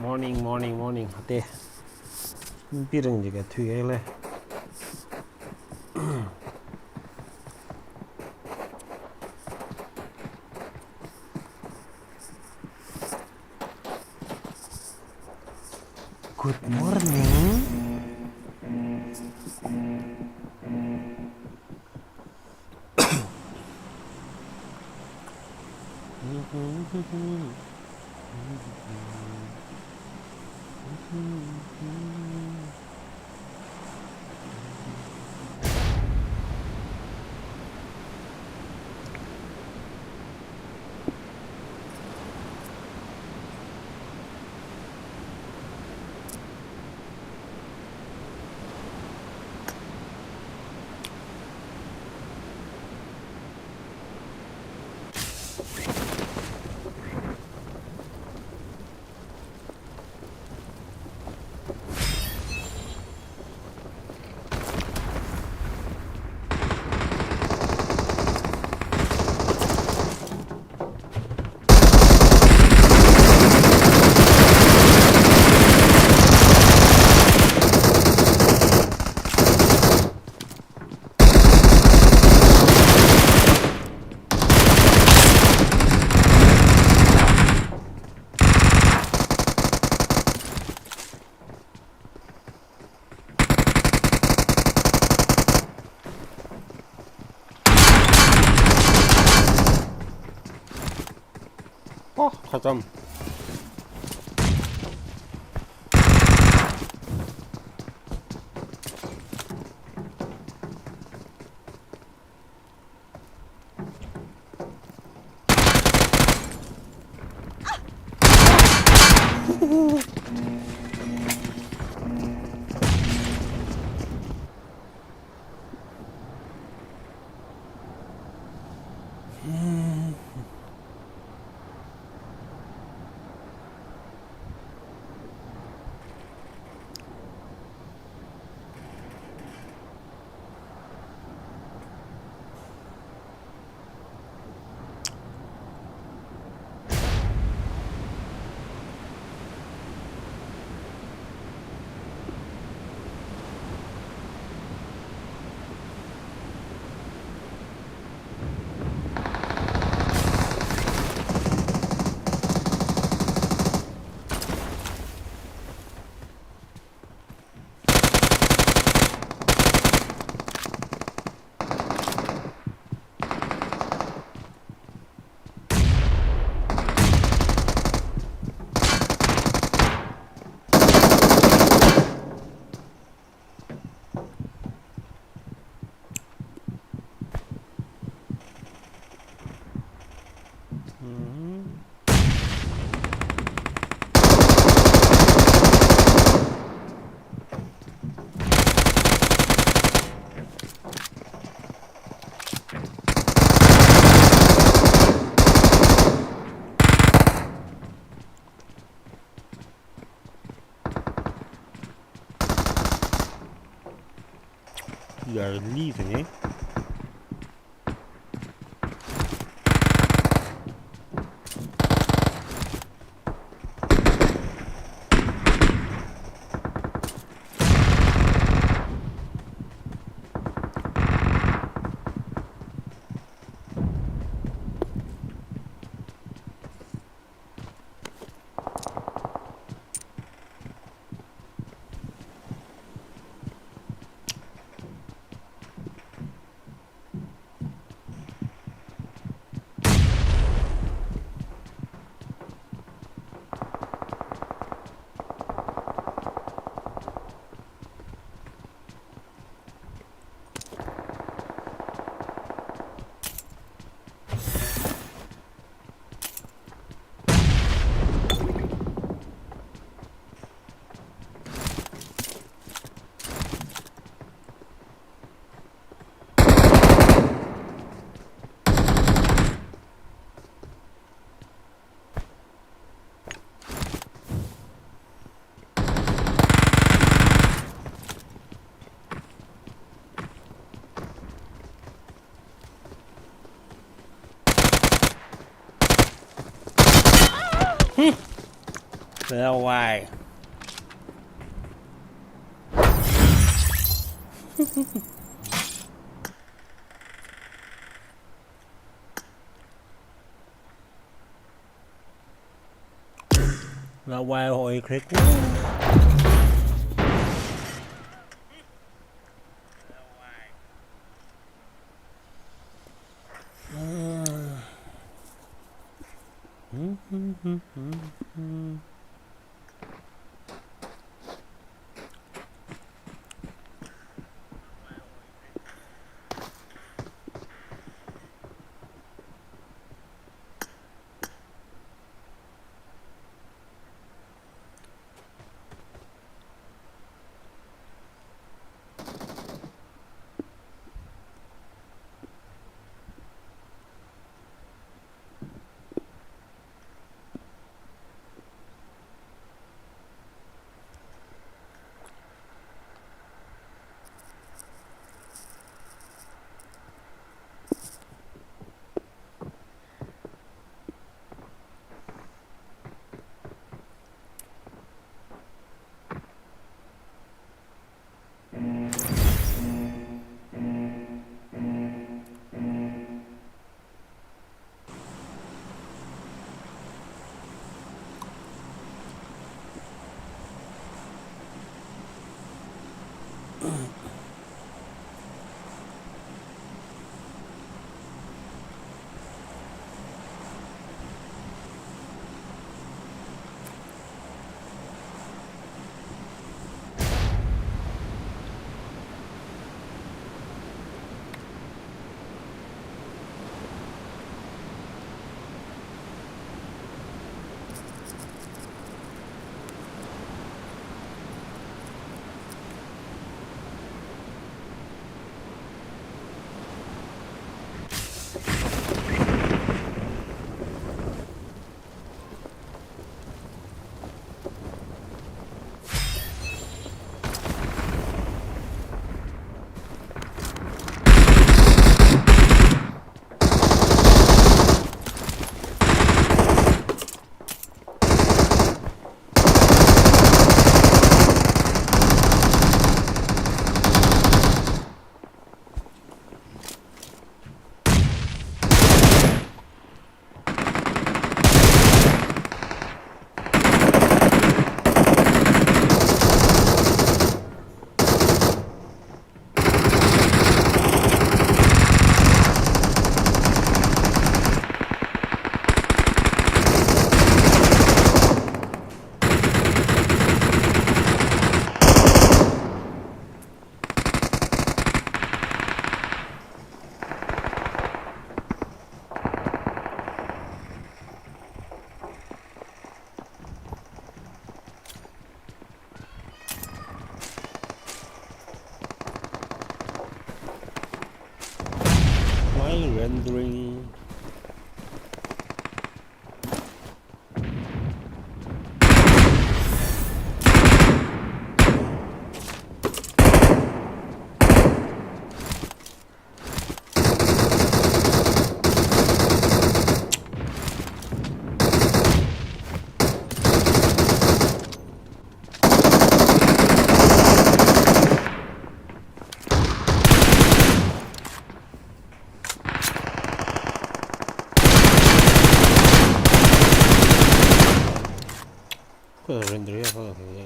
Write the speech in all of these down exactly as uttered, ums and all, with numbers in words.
Morning, morning, morning. Ate. Piring jika thui le. Good morning. Oh, khatam. We are leaving, eh? Hmm. Lawai. Lawai hoi krik. While rendering. Kha render ya kha kha ya.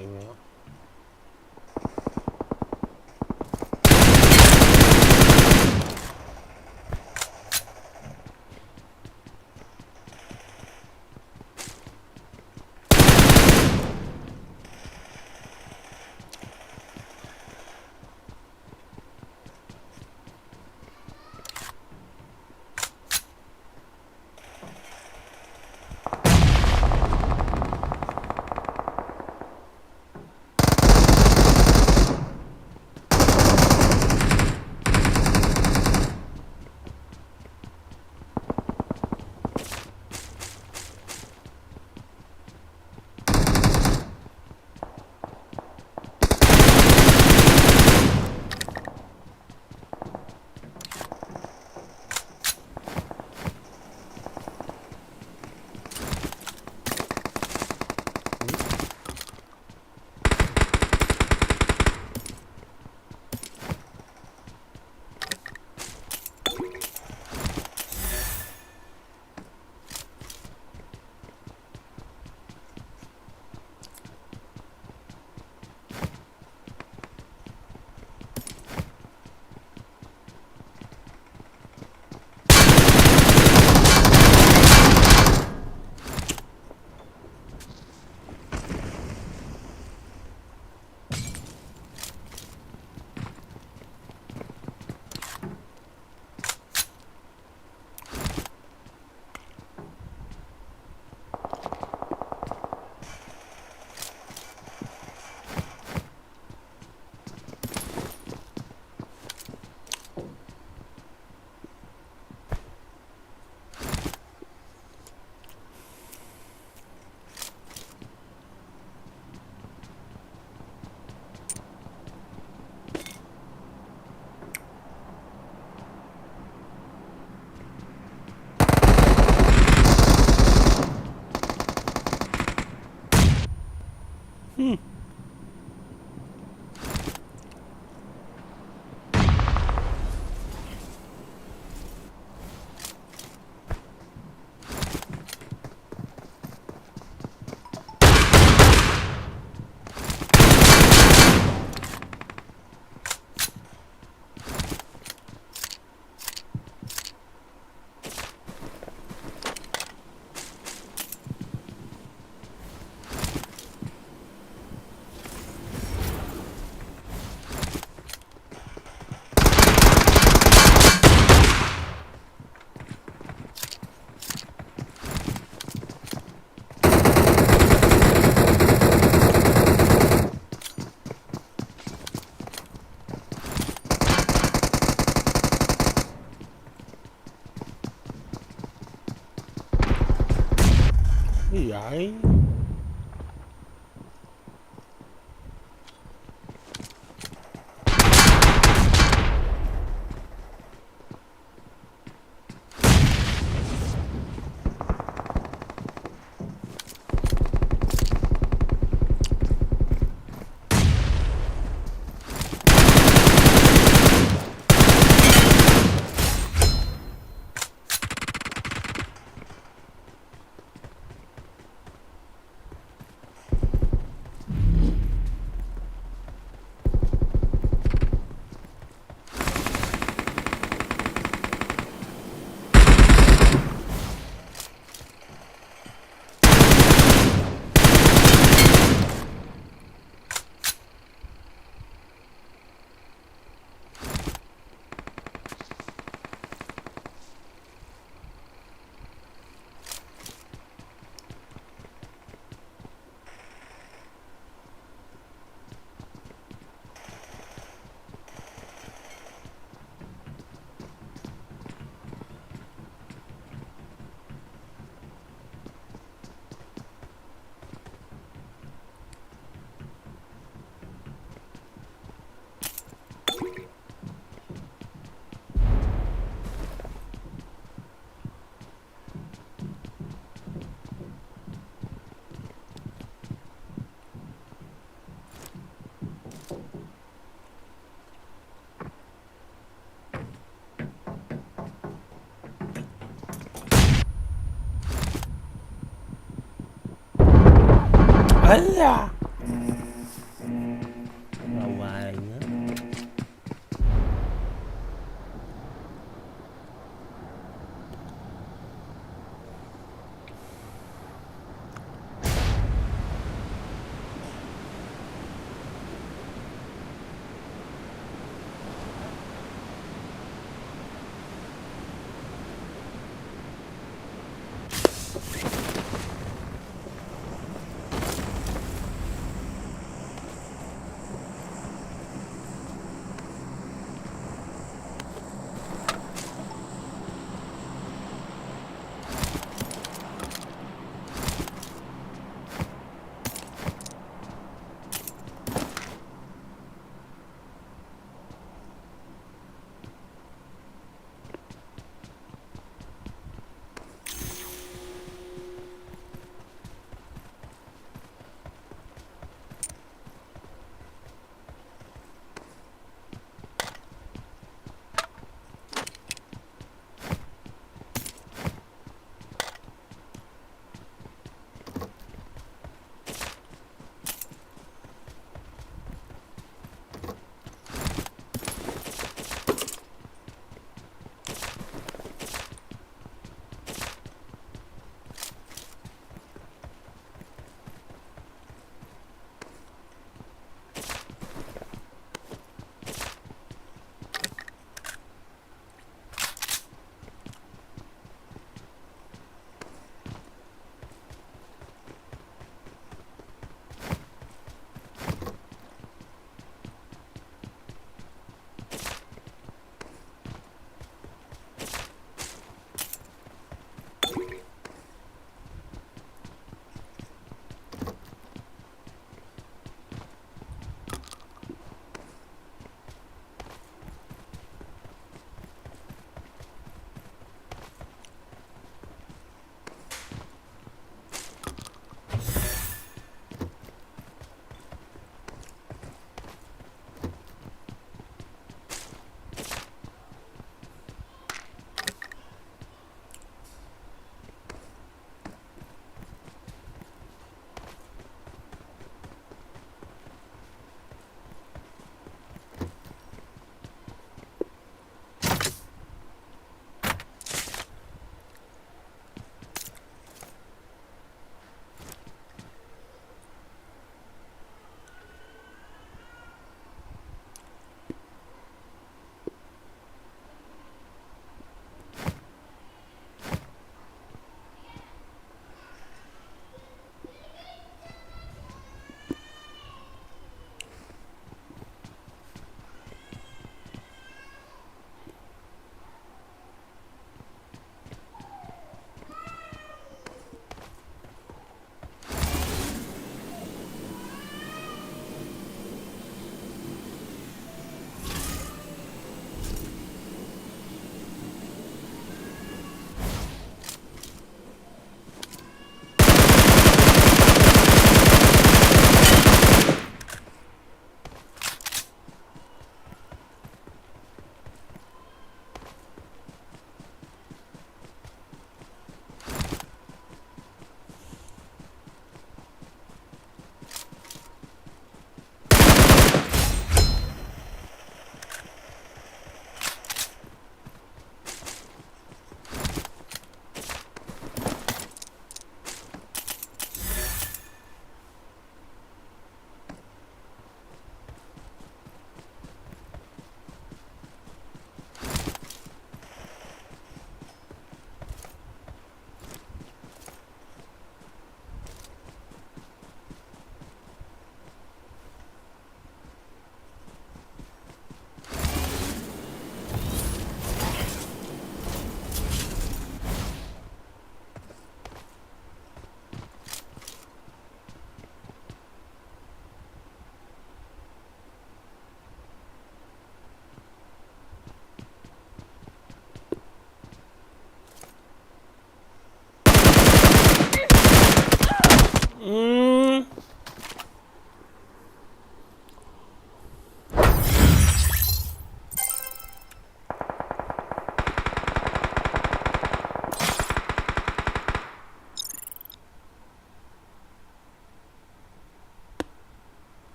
Ai, ai. Aya! Awai nga.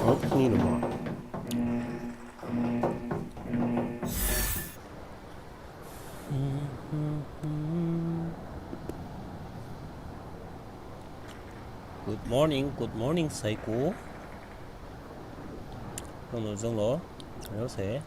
Oh, ini nama. Good morning, good morning, Saiko. Zanglo, zanglo. Ayo se.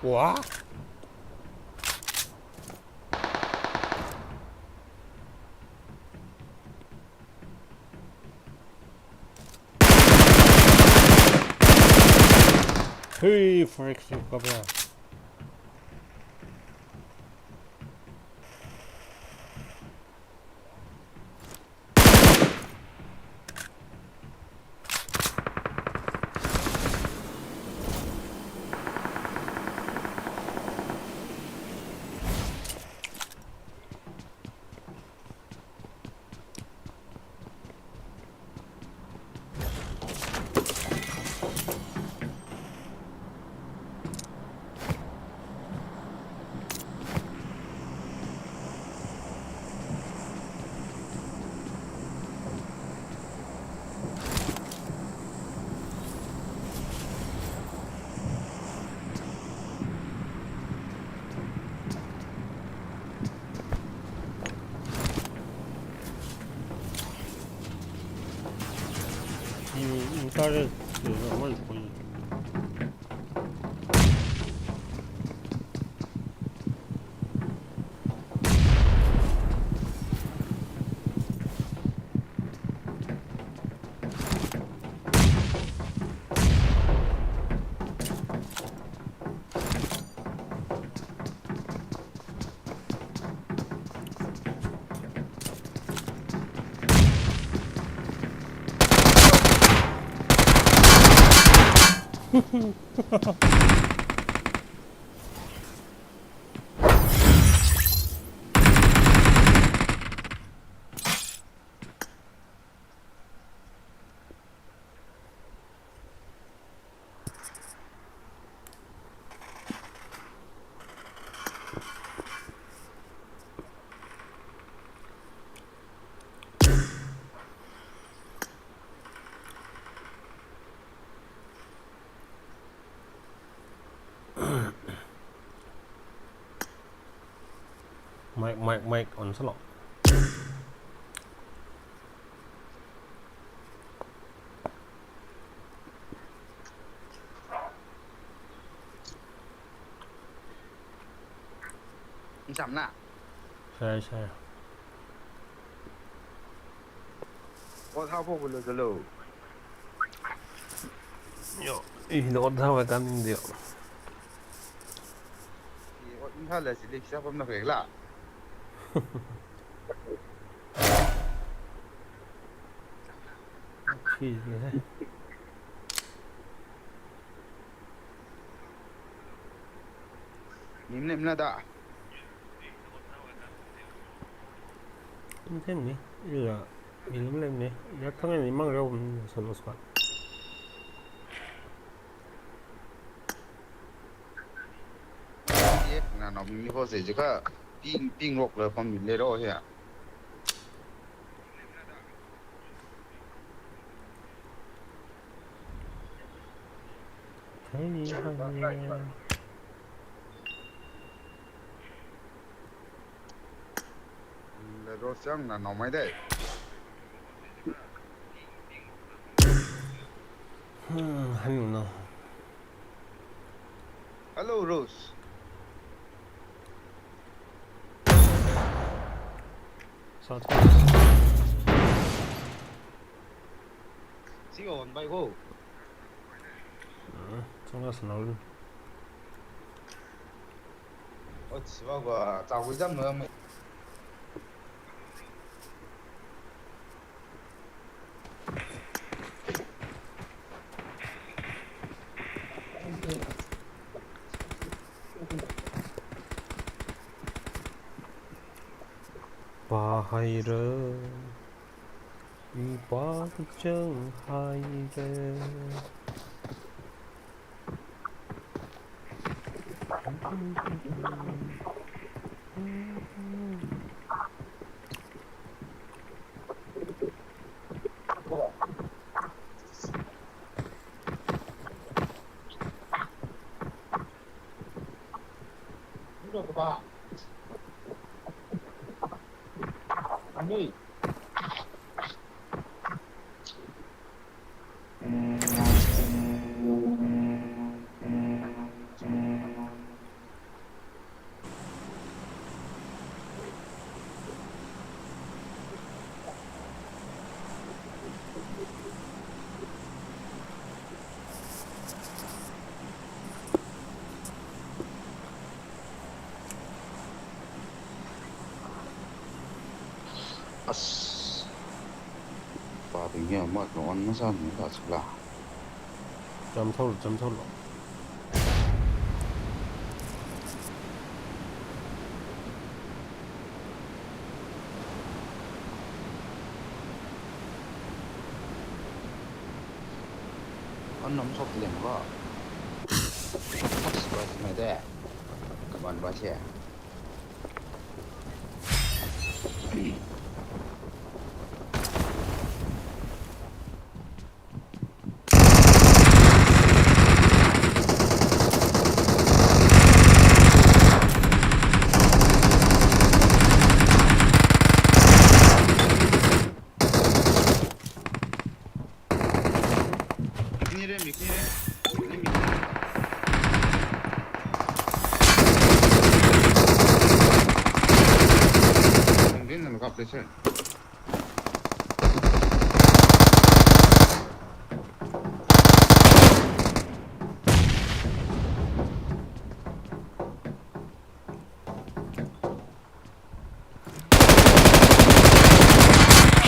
Wah. Hey, frick, sih, apa? Hmm, encourage to the whole point. Mic, mic, mic on sālu. Ncham la? Sai, sai. Ot hao pho kulo kulo. Yo, i ot hao kan ning deo. I ot hao la sili kisa pam na pek la. Khi ne. Nim nem la da. Nim nem ni, ila, nim nem ni. Ya thang ni mang rau, mm, solo squad. Ye, na nom ni ho se jika, ping, ping rock la pam le ro ya. Hey, hi, hi. Le Rose chang na nom mai dai. Hmm, hanu no. Hello, Rose. Sat. Si on bai go. Ah, chunga sanal. Ot siwa go, chao jam na mai. Pā haira, i pā kachang haira. As. Pābing ya mat no an masan ni ta chila. Jam thol, jam thol lo. An nam sok lem ba. Sas ba mai de. Kaban ba che. Mikni re, mikni re. Mikni, mikni. Nang din nang kap le chen.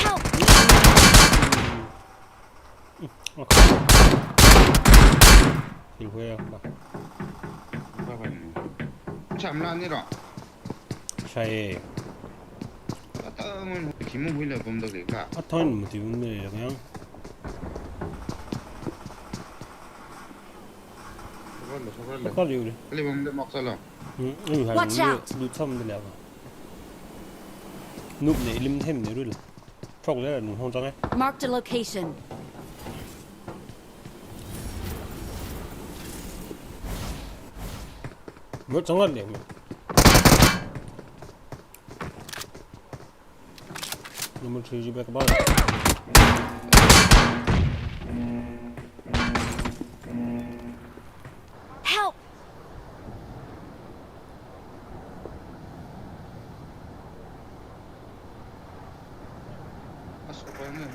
Help! Okay. Where ba? Ba ba ni. Chamla ni ro. Shai. Ata ngun kimu hui la bom da le ka. Athon muti bom le yang. Sokola, sokola. Kali uri. Kali bom de mak sala. Hmm, ui hai. Watch out! Lu cham de le ba. Nup ne ilim them ne rula. Chok le nung hong chang e. Marked a location. Mo chang le mo. Number three ji back ba. Help! Aso pa ne.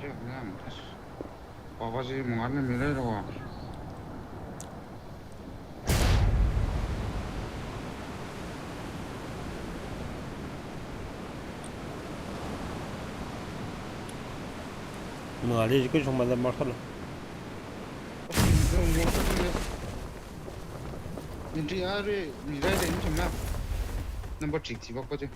Jek nam tas. Papa si mungar ne mire ro. Mali ji kui chong mala mar khalo. Entry are, ni rai de ni chong na. Number six si bak pa je.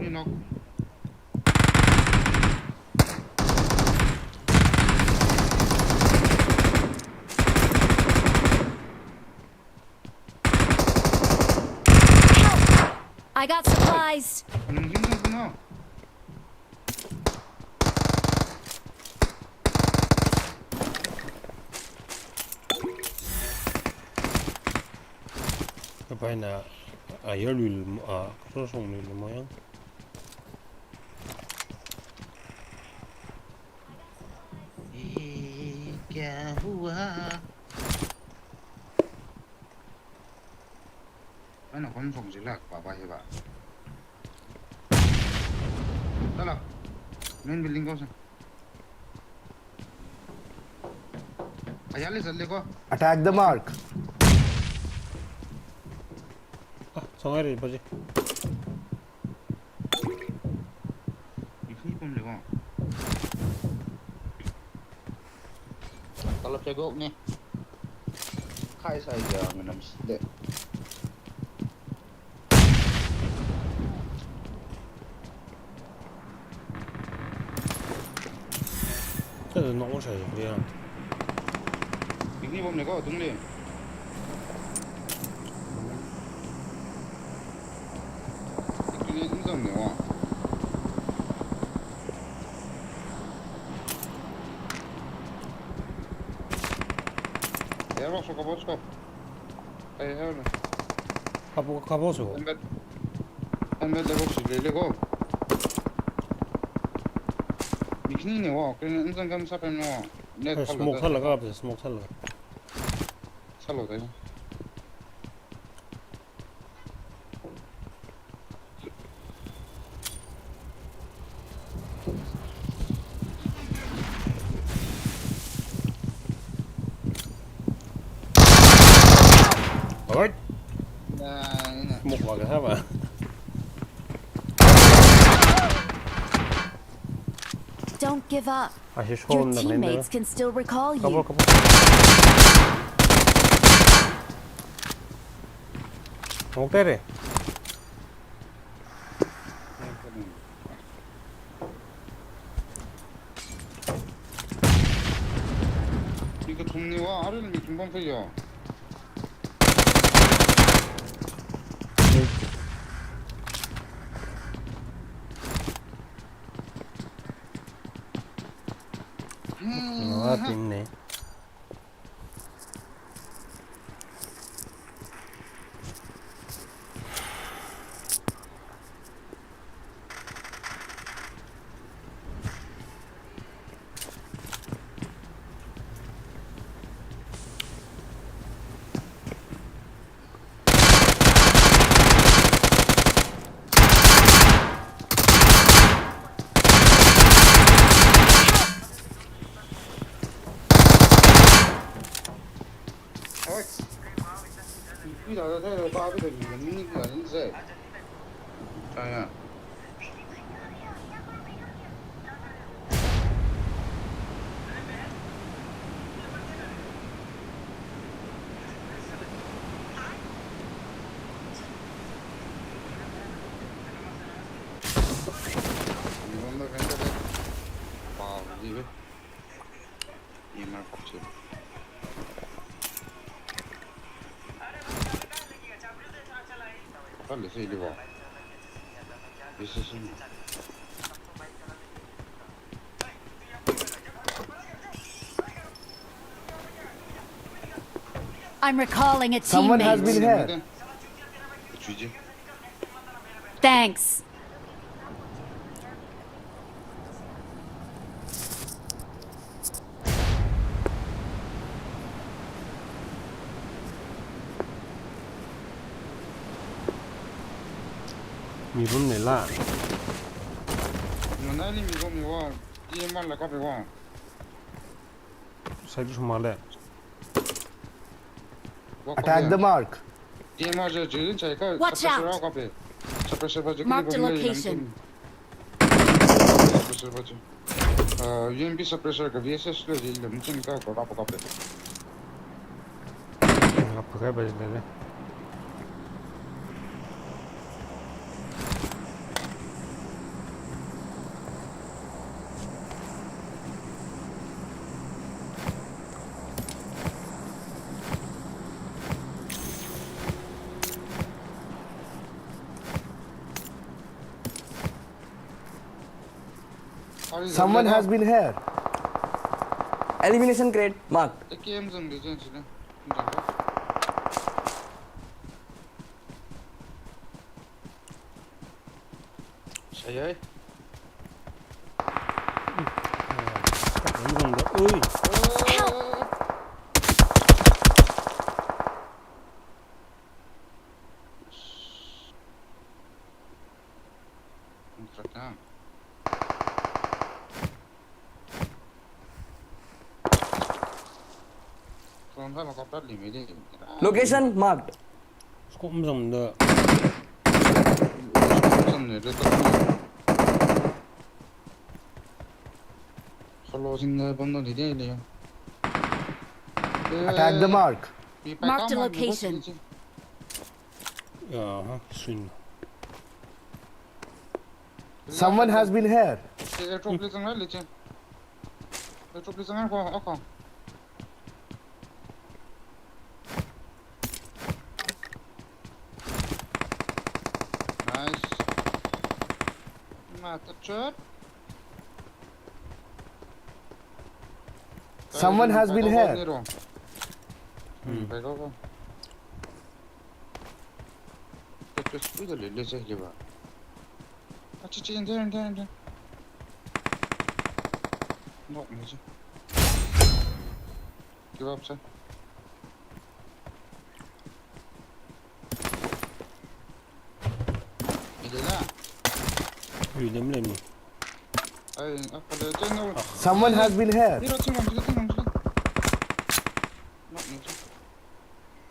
Ni knock. Help! I got supplies. Nung jing nung jing no. Kapai na, a, yar lui lum, a, kasong song lui lum yang. Ye kya hua? Ana kon song jilak, papa hi ba. Tala. Main building ko sa. Ayali sal ko. Attack the mark. Ah, song ai ri pa ji. Ikhni pum le ko. Talap chagok ni. Khai sai ya nganam si de. Kada nong sai ya. Ikhni pum le ko, tung le. Ikhni pum le ko. Airbox ko, box ko. Ai, ai, ai. Kapo, kapo so. Embed. Embed le box le le ko. Ikhni ne wa, kren insan kan sa pen wa. Net. Eh, smoke thalaga, smoke thalaga. Salo de. Alright. Nah, nah. Smoke lagi apa? Don't give up. Your teammates can still recall you. Kapo, kapo. Oke deh. Ika thumni wa, arui mi thum bang kaya. Ngawat team ne. Ida da thai ba bi da ni ni ga ni zai. Chaya. Ni bom da kan da. Wow, ni be. Ni ma ko che. Kali se liwa. This is I'm recalling a Someone has teammate. Been here. Thanks. Mibum nela. Manali mibum miwa. Iman la kape wa. Sai sumale. Attack the mark. T M R je, je, je, ka, Watch out! Suppressor kape. Suppressor ba je, Marked a kini kini location. Suppressor ba je. Uh, U M P suppressor ka V S S ka je, lam chen ka, ka, ka, kape. Kape, kape, kape. Someone has been here. Elimination crate marked. Game zang di jen sini. Sayai. Ui. Help! Location marked. Scope zangda. Scope zangda, le to. Solo sing da bang da, le de, le. Attack the mark. Marked a location. Ya, ha, swing. Someone has been here. Airdrop li zanga, le che. Airdrop li zanga, ko, ako. Nice. Mata chot. Someone has been here. Hmm, pai ko ko. Petrus, ui, da le, le, le, le ba. Achi, chi, inde, inde, inde. Nok ni chi. Give up, sir. Ile la. Ui, lem, lem. Ai, apa le, chen no. Someone has been here. Mira, chen no, chen no, chen no. Nok ni chi.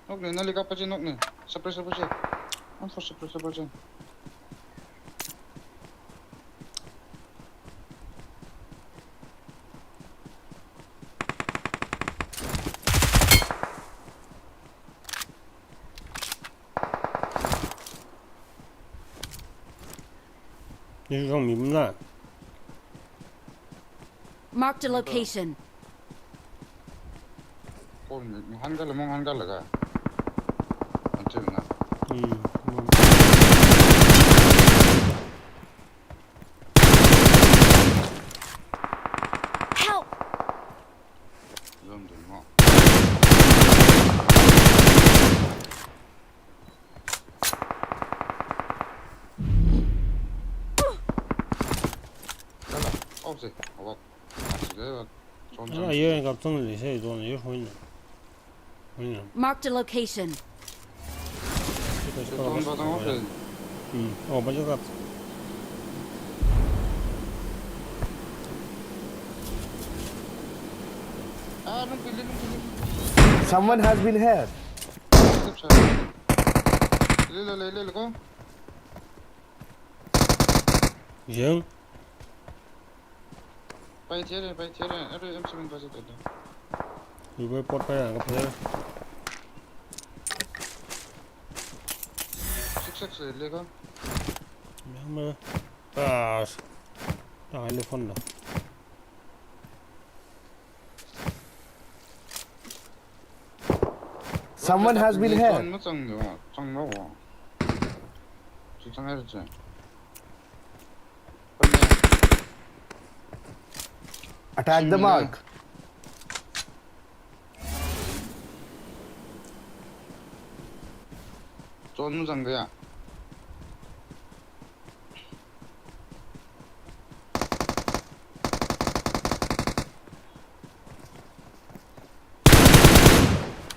Nok ni, nali kapa chi nok ni. Suppressor pa chi. Am for suppressor pa chi. Ni zong mi mna. Marked a location. Kon mi, mi han ka la, mong han ka la ka. Anche na. Hmm. Help! Zom dun mo. Kala, oh, se, awak. Asi le, awak. Chon, chon. Ala, ye, kap chang le, se, zon, ye, hoina. Hoina. Marked a location. Chon, ba, tang, okay. Hmm. Oh, ba, ja, kap. Ah, nung pili, nung pili. Someone has been here. Left side. Leilei, leilei, leiko. Yang. Pai thiere, pai thiere. Arui M seven pai thiere. Iwui pot pai yang kaphai. Six six leiko. Yang ma. Ah. Tang ai le phone lo. Someone has been here. Chang, chang, chang, chang. Chi chang hai chi. Attack the mark. Chon mu chang kaya.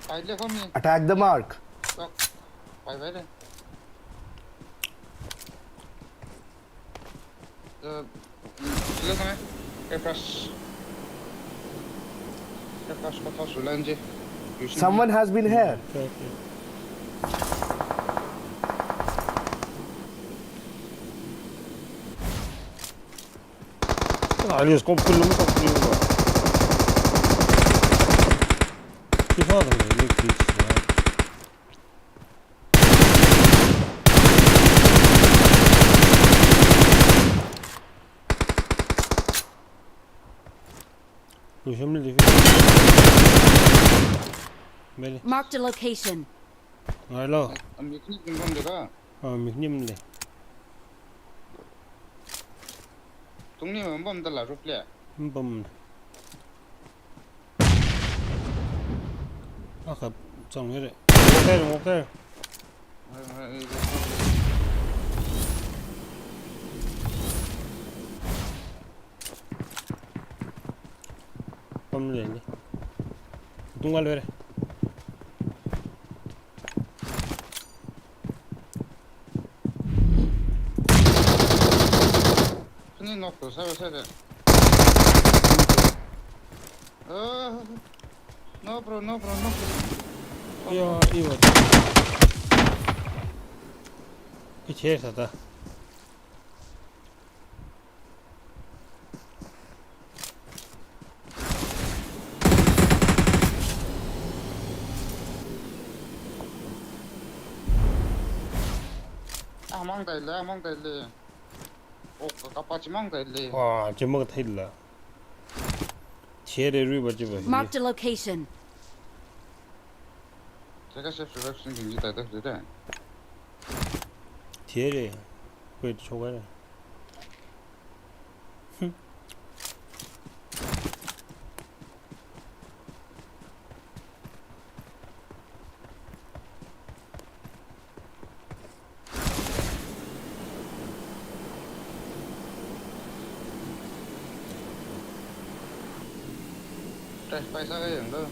Pai le komi. Attack the mark. Tok. Pai, pai le. Uh, le komi. Aircraft. Aircraft ko thos ulan je. Someone has been here. Okay, okay. Ah, ali scope kulum, scope kulum. Kisa dang ni kisa. Lusham ni livi. Meli. Marked a location. Ngai lo. Am ikni kung kong deka. Ah, miknim le. Tungni mambam dala rup le. Mambam. Akha chang here. Ngok there, ngok there. Pam le le. Tunga le re. Kani nok to sa sa de. Uh, no bro, no bro, no bro. Yo, iwa. Iche sa ta. Amang dai le, amang dai le. O, ka, kapa chimang dai le. Ah, chimang thai la. Chere rui ba chiba. Marked a location. Cheka chef chef sing ding ji dai dai dai. Chere. Wait, choga. Test paisa ka yang tu.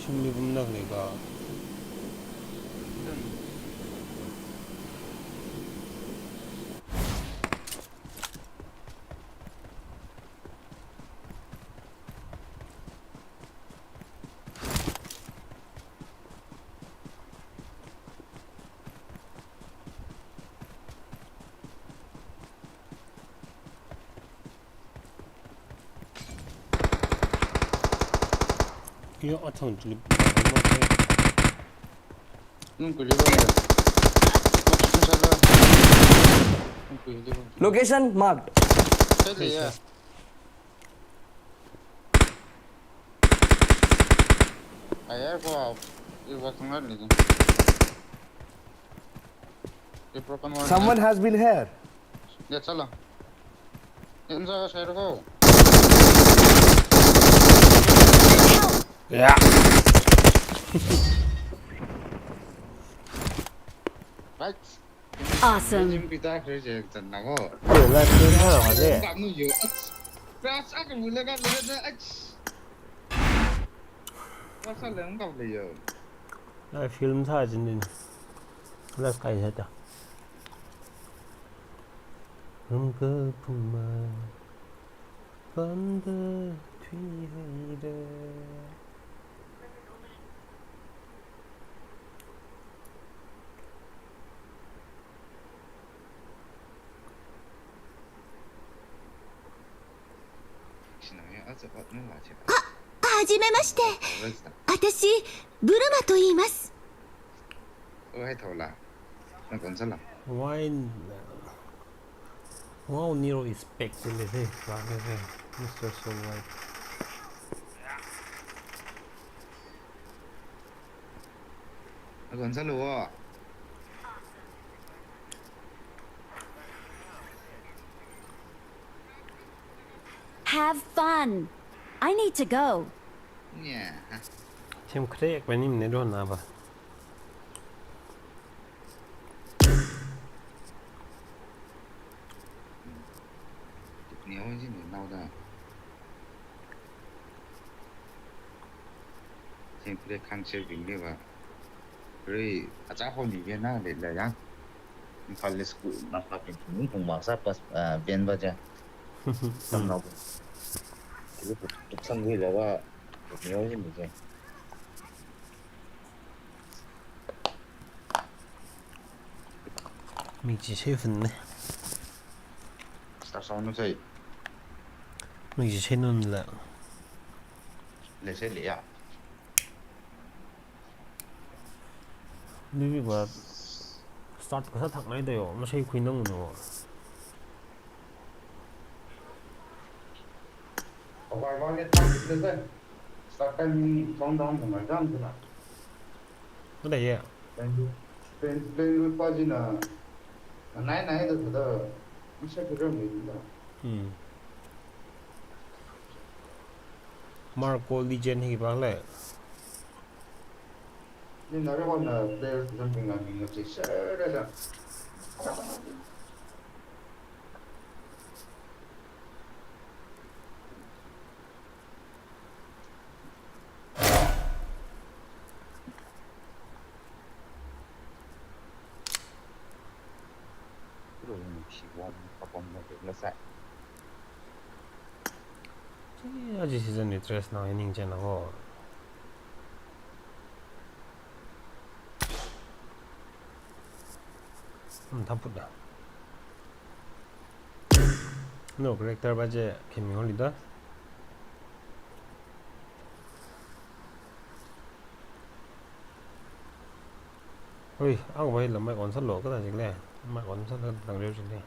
Sumli pum nak ni ka. Yo, athang chili. Nung kuli bang. Nung kuli bang. Location marked. Tadi ya. Ayah ko, iwa tengah ni. Someone has been here. Ya, salah. Insa ka share ko. Ya. Right. Awesome. Jim pita kre je tan na ko. Yo, last game ha, wale. Kamu yo. Crash aka mula ka le na. Rasa leng kau le yo. Ai film sa jin din. Last kai sa ta. Rum ke puma. Panda thui haira. Sinaya aja ot nung la che. は、はじめまして。私、ブルマと言います。 Oi, hai thaula. Na kon sala. Why n-, wow, Nero is back in the day, Mister Soul White. Na kon sala wo. Have fun. I need to go. Yeah. Sem krek ba nim ne do na ba. Neo jin nao da. Sem krek khang se bing le ba. Rui, acha ho ni vien na le la ya. Imphal le school na pa pin pin hung ma sa pas, ah, vien ba ja. Sam nao. Kilu tuk sang hui la ba. Neo jin ni je. Mi chi chei fun ne. Star song nu sai. Mi chi chei nun la. Le sai le ya. Ni mi ba start ka sa thak nai da yo, ma chei khui nang no. Abai ba le thak le sai. Start time ni countdown ka mai dam tu na. Mana ye? Pen, pen, pen lu pa ji na. Nai nai da da. Misa kira mi da. Hmm. Marco Legend hi ba le. Ni na re wan na player something na mi na che share da. Chi, aja season ni dress na ning chen na ho. Hmm, thaput da. No character ba je kemi holi da. Hui, ang bai la mic on salo ka ta jing le. Mic on salo tang reu jing le.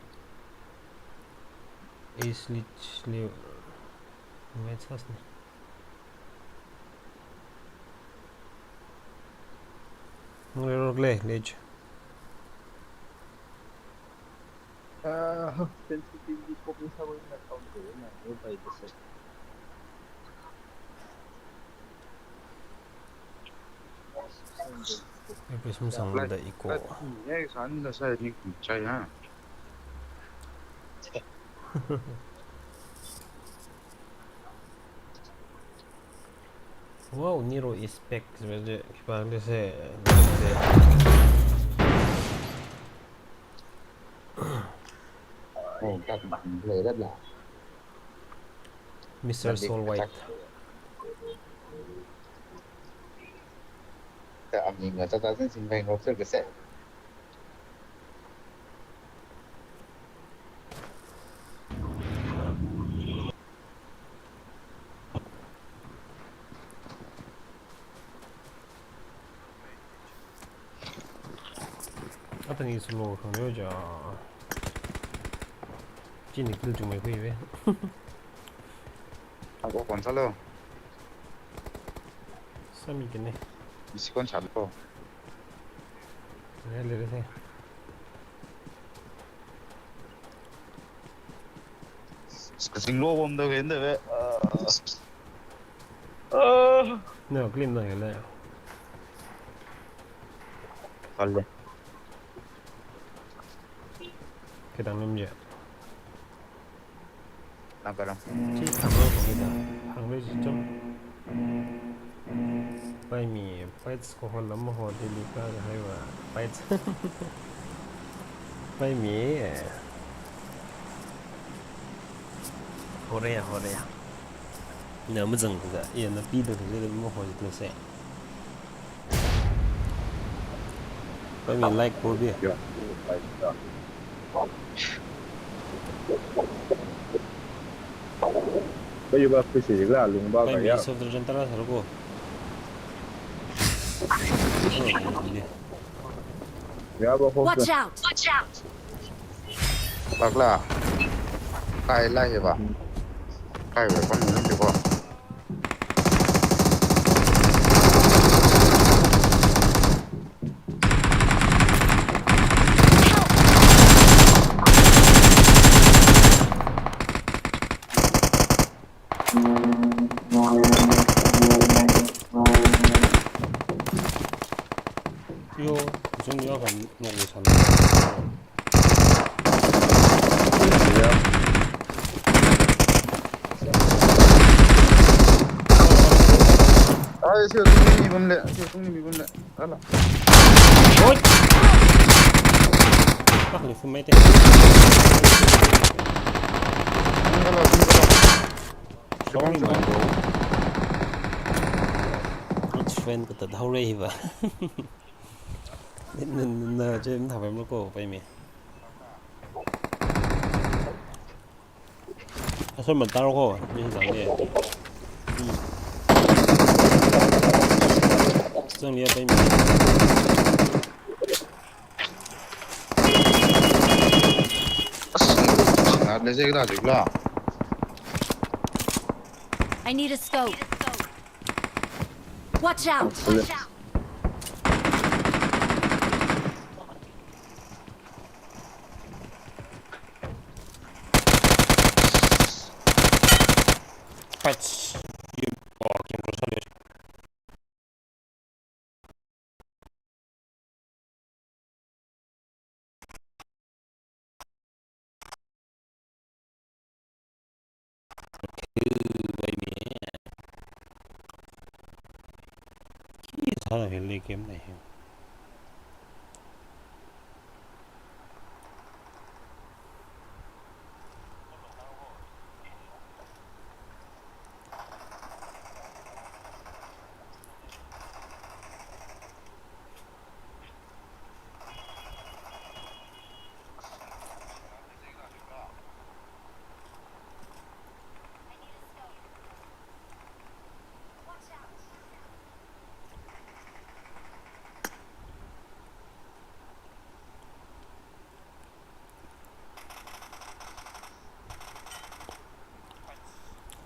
Ace Lich Liu. Mic sas ne. Ngarok le, Lich. Ah, sensitivity ko bisa ko na count ko na, no bai de se. Episode sang da iko. Ni san da sa ni chai ha. Wow, Nero is back. Sebenarnya, kita lihat se, se. Oh, tak bang, boleh dah lah. Mister Soul White. Tak ambil nggak tak tak sih, sih main roster ke set. Atani solo khang leo ja. Chini kill chung mai khui ve. Ako kon salo. Sami kene. Isi kon salo. Ne le le se. Kasing lo bom da gen da ve. Ah. Ah. No, clean da hele. Kalle. Kedang nem je. Nagaram. Chi thang lo kong ida. Hang ve ji chom. Pai mi, pai ko hol lam ho dili ka hai wa. Pai. Pai mi. Horeya, horeya. Ina mazang kaza, iya na pi da kaza da mo hoi da se. Paimi like ko bi. Yeah. Paimi self-driven tara sar ko. Oh, ini. Watch out! Watch out! Bakla. Kai la hi ba. Kai ba kon ni ko. Yo, zung yo kan nok ni san. Ai, sio tungni mi bun le, sio tungni mi bun le. Ala. Oi! Ah, ni fun mai te. Tingkalo, tingkalo. Sorry, man. Good friend ko ta dau re hi ba. Na, na, na, je, na, ba, mo ko, paimi. Asal matar ko, ni zang ni. Hmm. Zang ni, paimi. As, ngat le je da jik la. I need a scope. Watch out! Watch out! Patch. You are control. Ki sāra hili game na hi.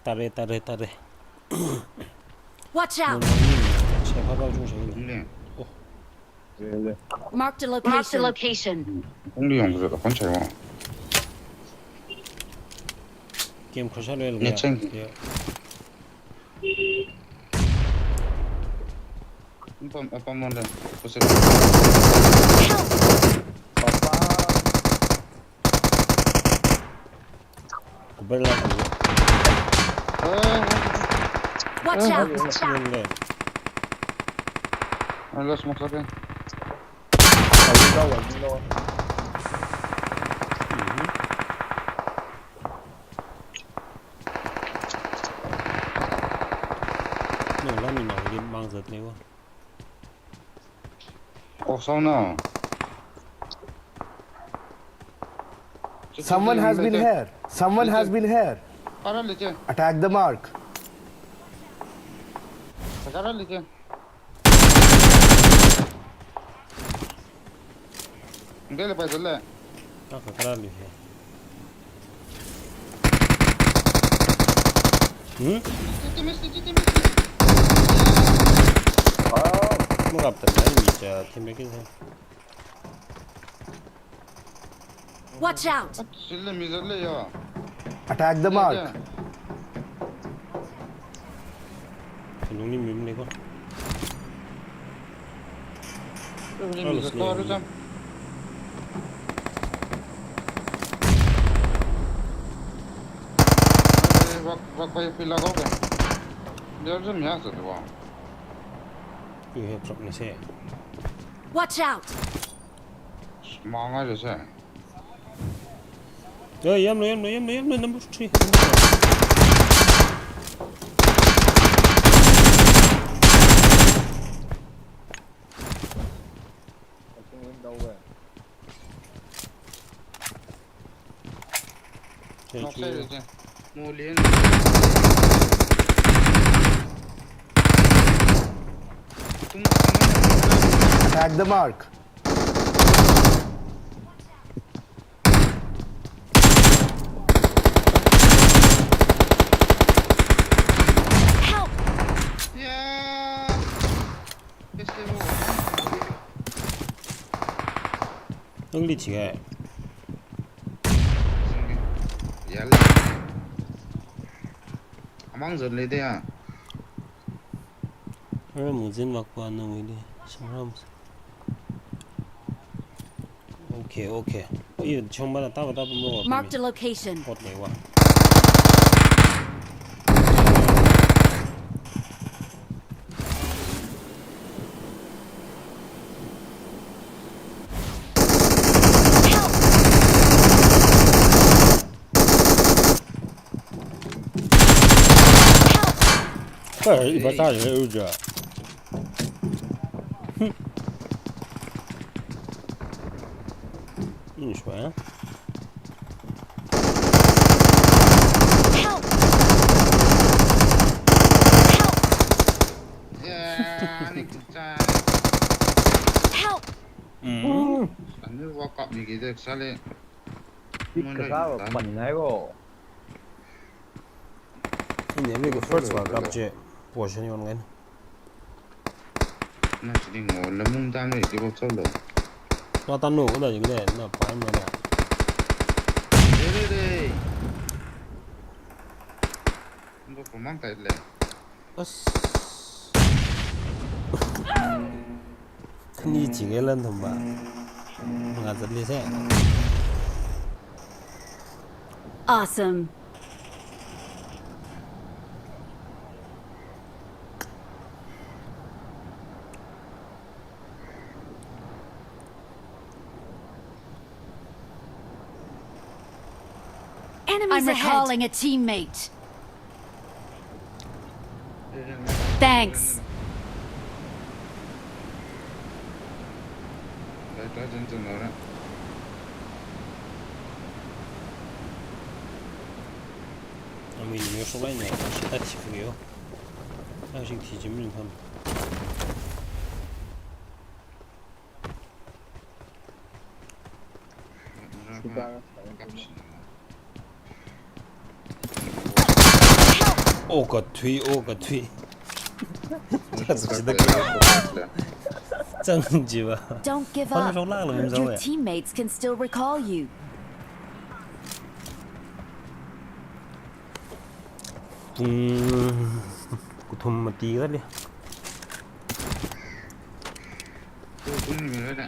Tare, tare, tare. Watch out! Nononi, shepha pao chung sheng ni. Ne. Oh. Marked a location. Marked a location. Only yong zero, kon chai wa. Game crash lo. Ne, cheng. Yeah. Pam, pam mon le. Puse. Papa. Kuber la. Eh. Watch out! Watch out! Ngan le. Ngan le smoke sa ke. Ayo, ka wa ni lo. Mhm. No, la ni no, lim mang zat ni wa. Oh, so no. Someone has been here. Someone has been here. Kara le che. Attack the mark. Kara le che. Ndele pai zale. Ka ka kara le che. Hmm? Mukap ta mai mi cha thim ki se. Watch out! Sille mi zat le ya. Attack the mark. Ya. Lungli mi mle ko. Lungli mi zat ko, aru jam. Wak, wak pai pila ko ke. Dia jam ya zat wa. You have drop ni se. Watch out! Mangai le se. Yo, yamlo, yamlo, yamlo, yamlo, number three. Knock Thank you. side. Molian. Tung. Tag the mark. Help! Yeah. Best level. Nangli chi hai. Yal. Amang zon le de ya. Ara muzin makpa nang wili. Sangram. Okay, okay. Iyo changba na taba taba mo. Marked a location. Pot nei wa. Help! Help! Kha iba ta ye uja. Ini shwa ya. Help! Help! Yeah, ni kuchai. Help! Mm. Ani wa kap ni kide sale. Tik kasā va pan ngai ko. Ini ami ko first wa kap che. Position yon ngai. Na sini ngo lamung tang ni kibo cholo. Na tanu kada jing de na pai ma na. De de de. Ngo kumang kai le. As. Khani chi ngai lan thum ba. Nga zat li se. Awesome. Enemies I'm ahead. Recalling a teammate. Thanks. Right, right, right, right. Ami ni yo so lai ne. Shi ta chi fu yo. Ta shi ti jim rin tham. Shibara. O ka thui, o ka thui. Chang jiva. Don't give Phone up. shok lak lo, Mzau Your ya. Teammates can still recall you. Pung kuthum mati kali. Tu tung ni le.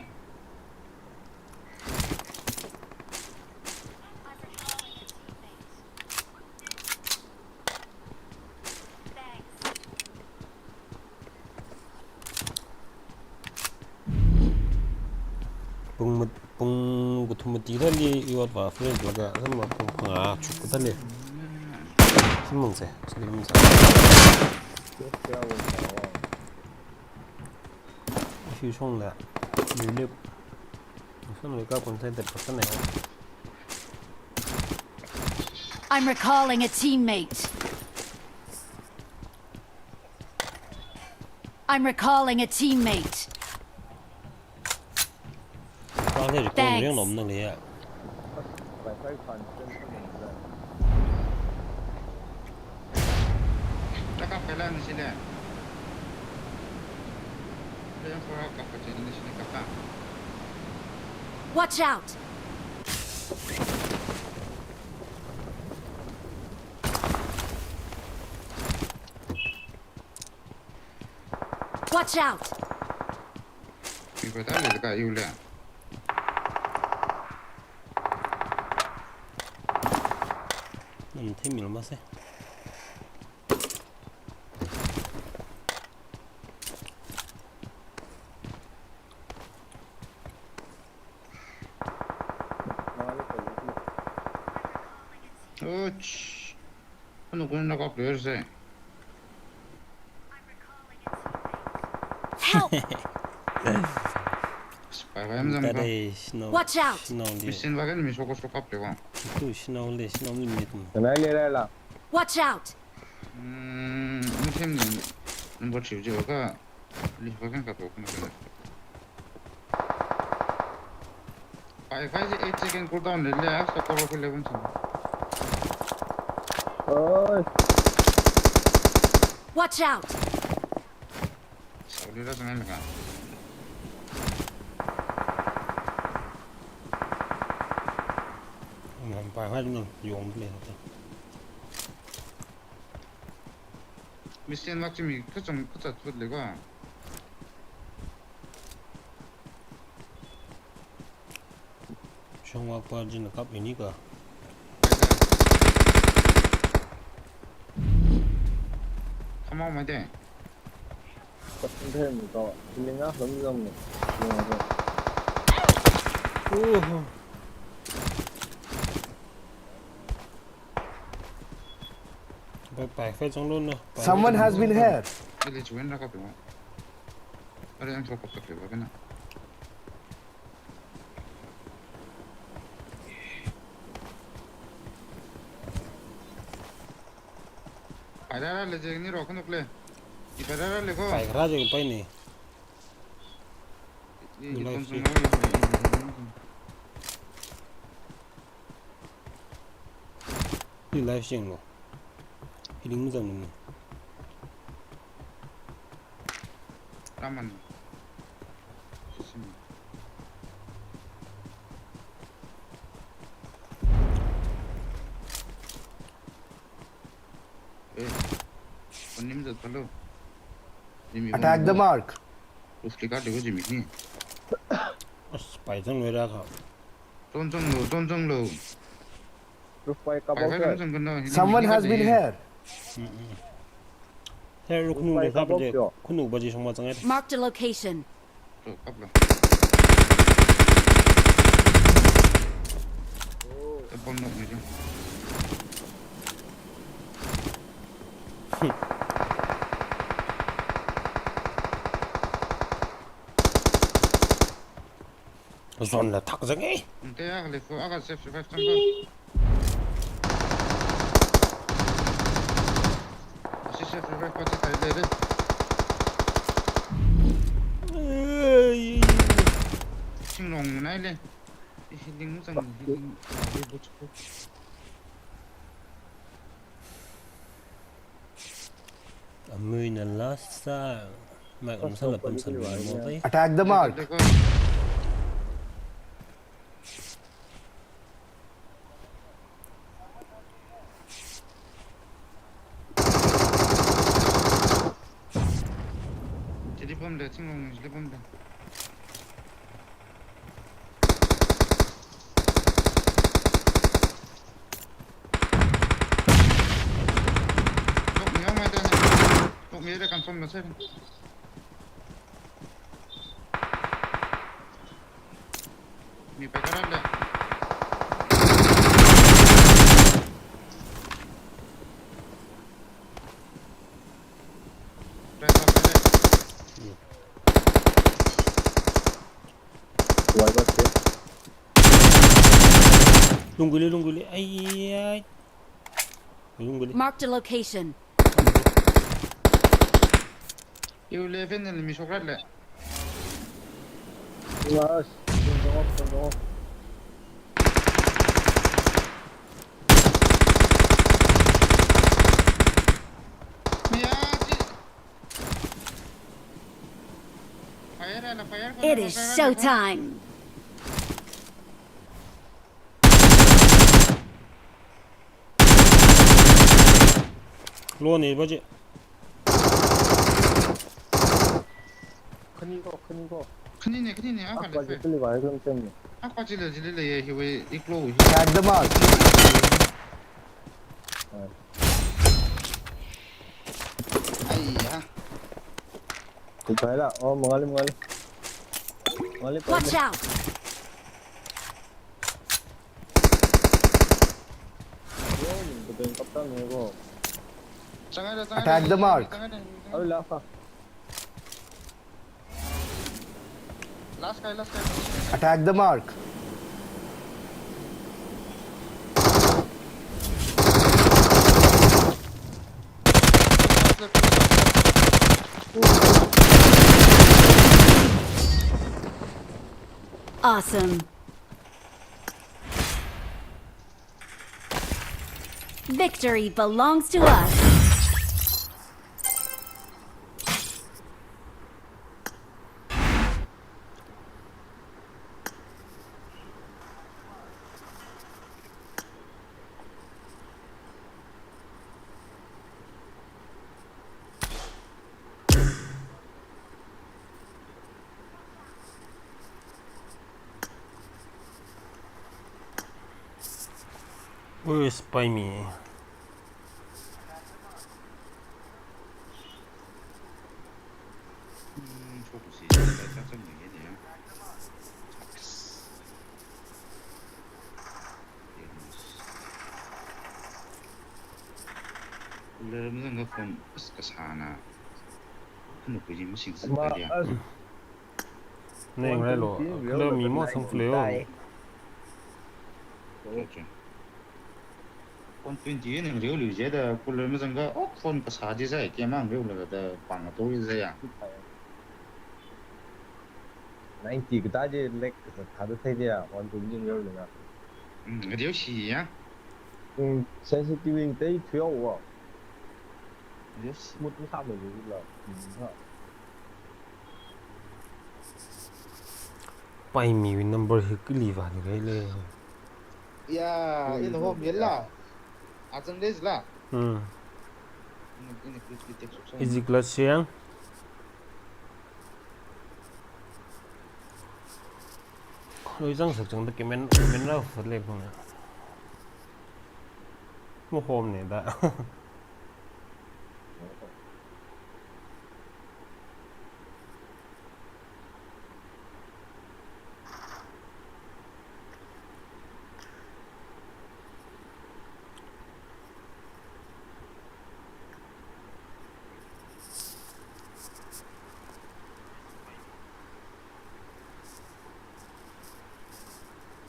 Pung mat-, pung kuthum mati kali iwat va friend laga, sama pung phangā chuk kali. Simung se, sini mung se. Hiu shong le, hiu lip. Shong le ka pung sai tet pa ne. I'm recalling a teammate. I'm recalling a teammate. Pang ne recall. Thanks. Riang nom nang le ya. Taka pela ni sile. Pela kora kapa chini ni sile kapa. Watch out! Watch out! Iba ta le ka yu le. Nam thei mil ma se. Ouch. Ano kung na kak ler se. Help! Pai pai mazang ka. Tare snow. Watch out! Snow li. Machine wagon mi shoko shokap le wang. Tu snow li, snow li mi tum. Kanai le rai la. Watch out! Hmm, mi thing number three je ka. Li wagon ka to kuma. Pai pai je eight second cooldown le le, asta koro ko eleven second. Oi. Watch out! Sauli ra sangai laka. Ngam pa hai nung yong le. Machine wak chi mi kachang kachat fut le ko. Shongwak pa jin kap ini ka. Come on, my day. Patun thei mi to, feeling ah, lom lom ni. Oho. Pai, pai, fai chong lon na. Pai. Someone has been here. Ele chuan ra ka pe ma. Are ang thok ka pe ba na. Pairara le je ni ro khanuk le. I pairara le ko. Pai khara je pai ni. I, i Life kon sing. Sung. I life sing lo. Healing zang ni. Raman. Sim. Eh, panim zat palo. Jimmy. Attack the mark. Roof li ka dego Jimmy ni. As, pai zang wera ka. Zon zang lo, zon zang lo. Roof pai ka. Pai pai zang kan na, someone has been here. Mm, mm. Here, roof khunu ka ba je, khunu ba je shong ma zang ai. Marked a location. To, kap la. Te bom nok ni jang. Zon la thak zang e. Te ya le ko aga self revive tang ba. Asi self revive pa ta le le. Ei. Sing long nai le. Healing zang, healing. Abi bu chu. Amui na last sa. Mai um sa la pam sa mi mo tai. Attack the mark. Chili pam le, ching long chili pam le. Tok mi yong mai ta ni. Tok mi de confirm na se. Mi pai karat le. Red mark le. Wai ba se. Lunggu le, lunggu le. Ai, ai. Lunggu le. Marked a location. U eleven ni mi shokrat le. Nice. Don't go off, don't go off. It is showtime. Lo ne ba je. Khani ko, khani ko. Khani ne, khani ne, apa le. Apa je pili ba, lam tem ne. Apa je le, je le le, ye, hiwe, iklo, hi. Tag them out. Ah. Ai ya. Kukai la, oh, mangali, mangali. Mangali, mangali. Watch out! Attack the mark. Awi la fa. Last guy, last guy. Attack the mark. Awesome. Victory belongs to us. Where is Paimi? Lermazanga phone as kasāna. Kanu kuji masing sātaya. Neng rai lo. Kala mi mo sang fleo. Okay. Phone twenty neng reo lu jida, kuler mazanga, oh, phone kasā jisai, kemang reo laga da pang to jisai ya. Ninety kata je lag kasā thāda thai dia, one twenty neng reo laga. Mm, reo shi ya. Mm, sensitive ing tei thuyo wa. Reo shi. Smooth sā mo la. Mm, ha. Paimi number hi kali va ni kai le. Ya, in home yela. Azang dei la. Hmm. Ini, ini klik, klik, klik, klik. Izik la siang. Lui zang sak zang da kemen, kemen rau fat le pung na. Mo home ne da.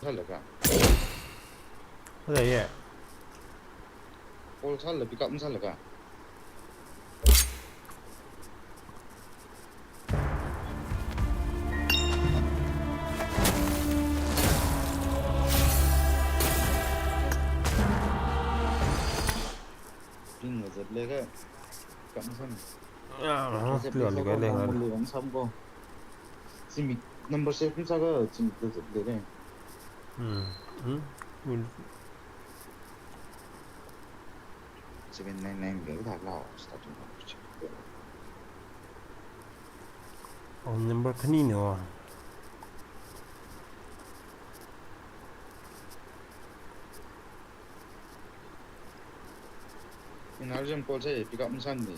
Sālaga. Sālaiye. Call sāla pick up masālaga. Ping la zatlaga. Pick up masāna. Ah, clear le, clear le. Simi number save masāga, simi close up le. Hmm. Hmm. Will. Seven nine nine le, da lao, starting number. Oh, number khani no. Ina urgent call sāi, pick up masāna.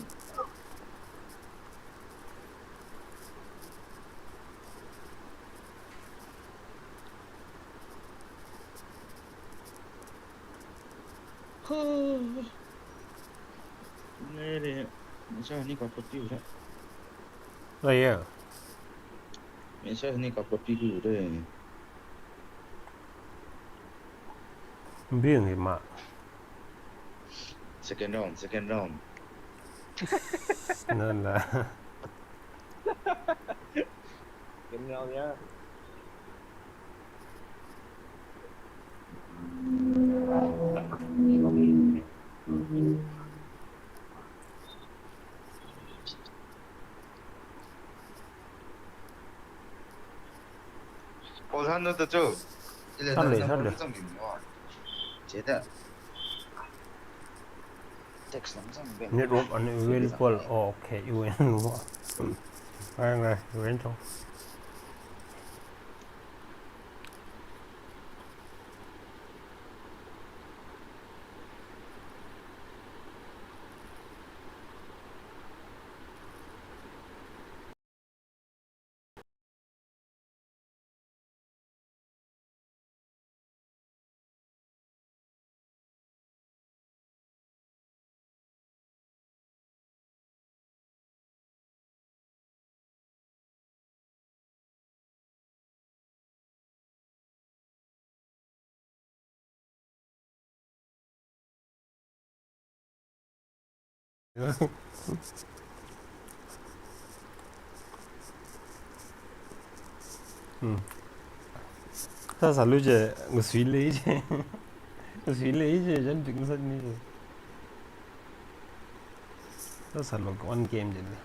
Nere, message ni kapot piura. Oh, yeah. Message ni kapot piura. Bing ma. Second round, second round. Nala. Second round ya. Call sāna da chu. Sāle, sāle. Jida. Text lam zang be. Network unavailable. Oh, okay, you win. Ngai, ngai, you win to. Hmm. Sāsālu je, ngasui lei je. Ngasui lei je, jan pik ngasakni je. Sāsālu one game je le.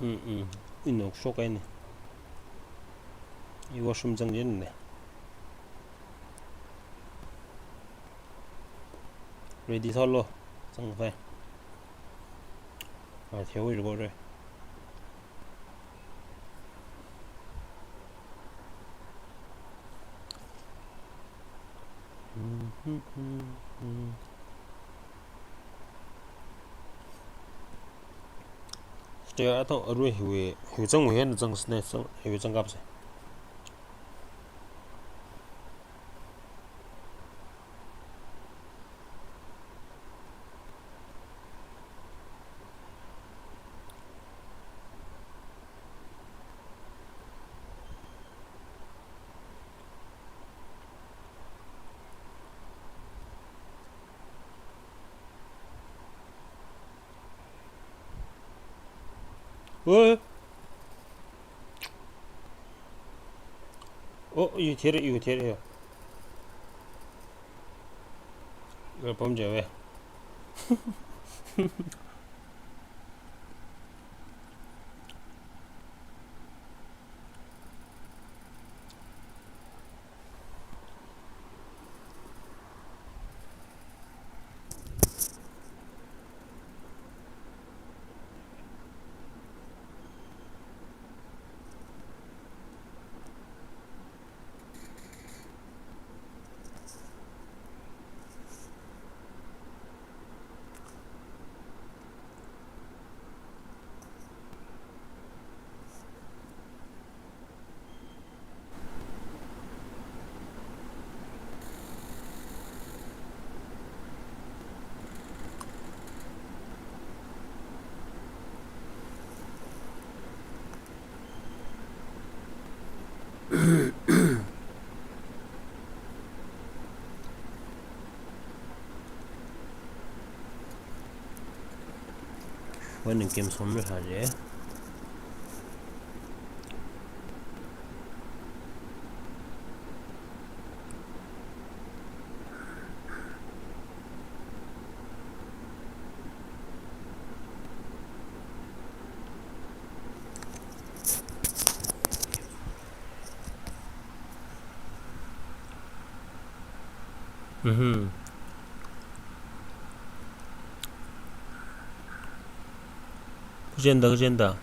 Mm, mm. Ina shok kahaina. I washroom zangchinna. Ready sālu. Zangpai. A, theory ko re. Stair athang arui hiwui, hiwui zangwui eina zangsei, zang, hiwui zangkapsei. Oi. Oh, you tear it, you tear it. You're a bum, Joey. Wani game som le haje. Mhm. Kachenda, kachenda.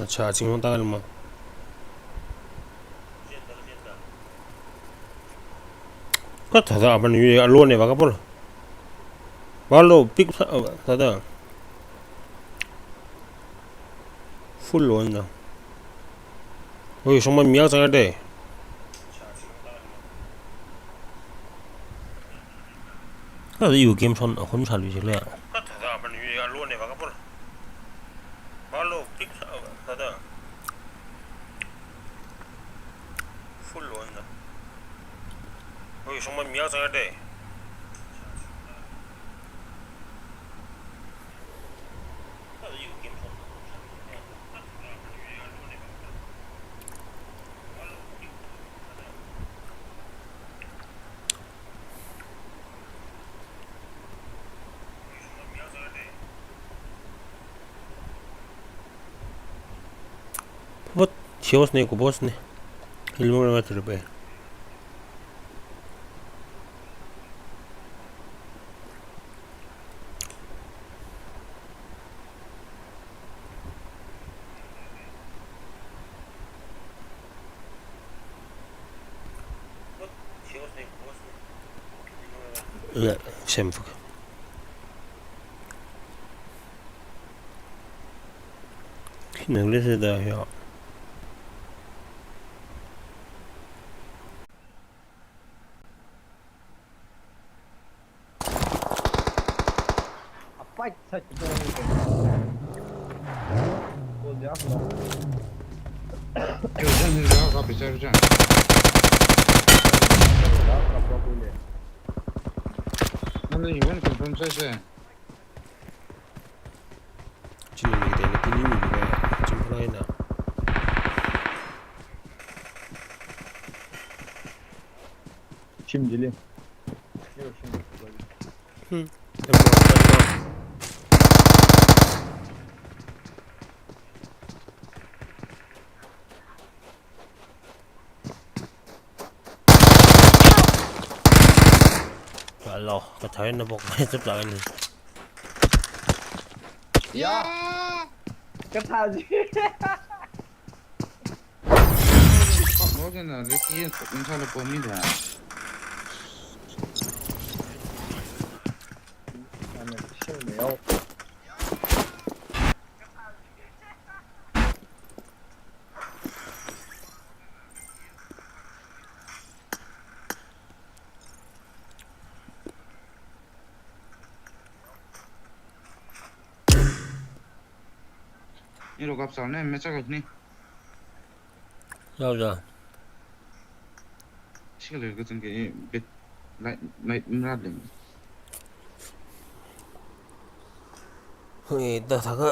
Acha, chingwang tangan ma. Kathāda apam yu alone ba kapol. Balo pick sa, thāda. Full on da. Oi, shongma miyak chang de. Kathāda yu game son akhon sālu jile. Kathāda apam yu alone ba kapol. Balo pick sa, thāda. Full on da. Oi, shongma miyak chang de. What? Sios ne, kubos ne. Ilmo na tribe. Ya, sem fuk. Khi nang le se da ya. Apai, sa kita orang itu. Kau dia apa? Kau jangan dia apa bicara jangan. Nanti iwan confirm saja. Chini mi de na tini mi de chim phalai na. Shim jili. Hmm. Em lo, em lo. Hello, kathai na bok mai chap la ni. Ya. Kathai ji. Morgan na leki yin kuk yin chala pomi da. Ana shim ne yo. Ni ro kap sal ne me chak ni. Yao ja. Shi le ka tang ke bit light light mra le. Hei, ta thaka,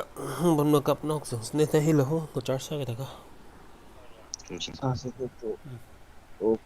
bam na kap nok sung sne ta hilo ho, ko charge sa ka thaka. Sa se to. Oh.